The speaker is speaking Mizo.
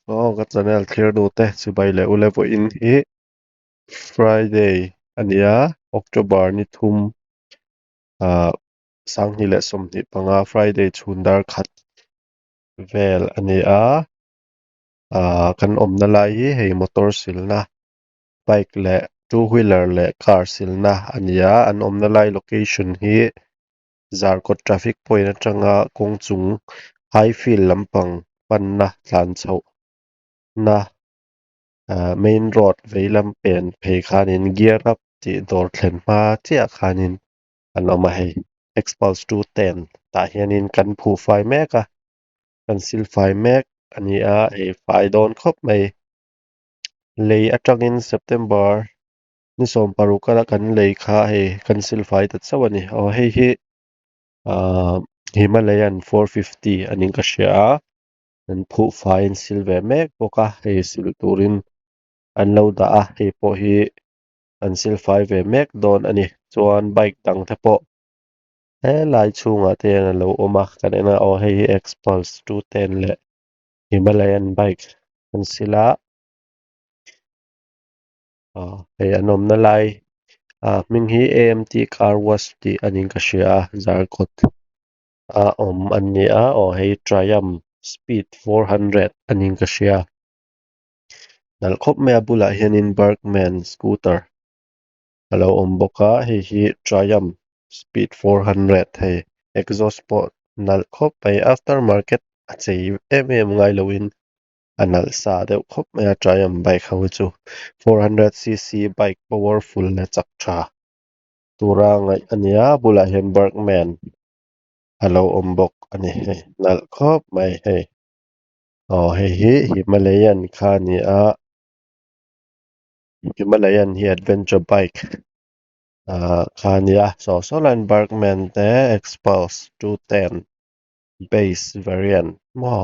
Aw ka channel thlir dute chibai leh ule vawiin hi Friday a ni a October ni thum ah 2025 Friday chhun dar khat vel a ni a ah kan awmna lai hi hei motor silna bike leh two wheeler leh car silna a ni a an awmna lai location hi Zarkawt traffic point atanga kawng chung Highfield lampang panna tlan chhoh na ah main road vei lam pen phei khanin gear up tih dawr thlen hma chiah khanin an awm a hei xpulse 210 tah hianin kan phuh fai mek a kan sil fai mek a ni a hei fai dawn khawp mai lei atangin September ni 16 a kan lei kha hei kan sil fai ta chauh a ni aw hei hi ahh Himalayan 450 a niin ka hria a an phuh faiin sil ve mek bawk a hei sil turin an lo dah a hei pawh hi an sil fai ve mek dawn a ni chuan bike dang te pawh helai chhungah te hian a lo awm a kan en a aw hei hi xpulse 210 leh Himalayan bike an sil a aw hei an awmna lai ah hming hi A_M_T car wash tih a niin ka hria a Zarkawt a awm an ni a aw hei Triumph speed 400 a niin ka hria nalh khawp mai a bulah hianin Burgman scooter a lo awm bawk a hei hi Triumph speed 400 hei exhaust pawh nalh khawp mai after market a chei em em ngai loin a nalh sa deuh khawp mai a Triumph bike ho hi chu 400cc bike powerful leh chak tha tura ngaih a ni a bulah hian Burgman a lo awm bawk a ni hei nalh khawp mai hei aw hei hi Himalayan kha a ni a Himalayan hi adventure bike ah kha a ni a saw saw laiin Burgman te xpulse 210 base variant maw.